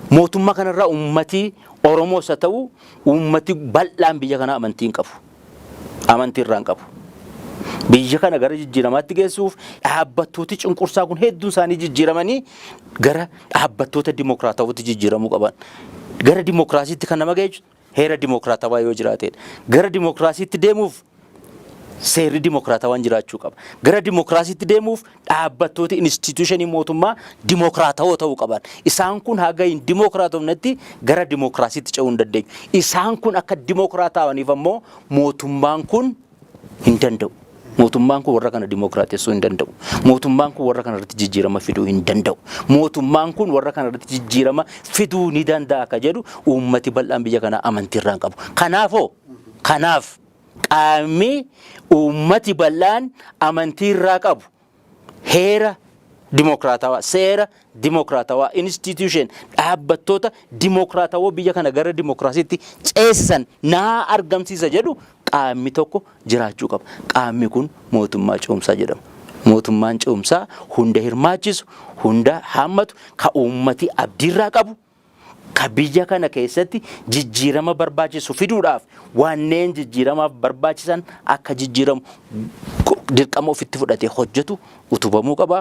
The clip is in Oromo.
Mootummaa kanarraa uummatii Oromoos haa ta'u uummati bal'aan biyya kanaa amantii hin qabu. Amantii irraa hin qabu. Biyya kana gara jijjiiramaatti geessuuf dhaabbattooti cunqursaa kun hedduun isaanii jijjiiramanii gara dhaabbattoota dimokiraatawatti jijjiiramuu qaban. Gara dimokiraasiitti kan nama geessu heera dimokiraatawaa yoo jiraatedha. Gara dimokiraasiitti deemuuf seerri dimokiraatawaan jiraachuu qaba. Gara dimokiraasiitti deemuuf dhaabbattooti instituushinii mootummaa dimokiraatawoo ta'uu qaban. Isaan kun haga hin dimokiraatofnetti gara dimokiraasiitti ce'uu hin dandeenyu. Isaan kun akka dimokiraatawaniif ammoo mootummaan kun hin danda'u. Mootummaan kun warra kana dimokiraatessuu hin danda'u. Mootummaan kun warra kana irratti jijjiirama fiduu hin danda'u. Mootummaan kun warra kana irratti jijjiirama fiduu ni danda'a ka jedhu uummati bal'aan biyya kanaa amantii irraa hin qabu. Kanaafoo kanaaf qaamni uummati bal'aan amantii irraa qabu heera dimokiraatawaa, seera dimokiraatawaa, institution dhaabbattoota dimokiraatawoo biyya kana gara dimokiraasiitti ceesisan naa argamsiisa jedhu qaamni tokko jiraachuu qaba. Qaamni kun mootummaa ce'umsaa jedhama. Mootummaan ce'umsaa hunda hirmaachisu, hunda haammatu, ka uummati abdiirraa qabu, ka biyya kana keessatti jijjiirama barbaachisu fiduudhaaf wanneen jijjiiramaaf barbaachisan akka jijjiiramu dirqama ofitti fudhatee hojjetu utubamuu qaba.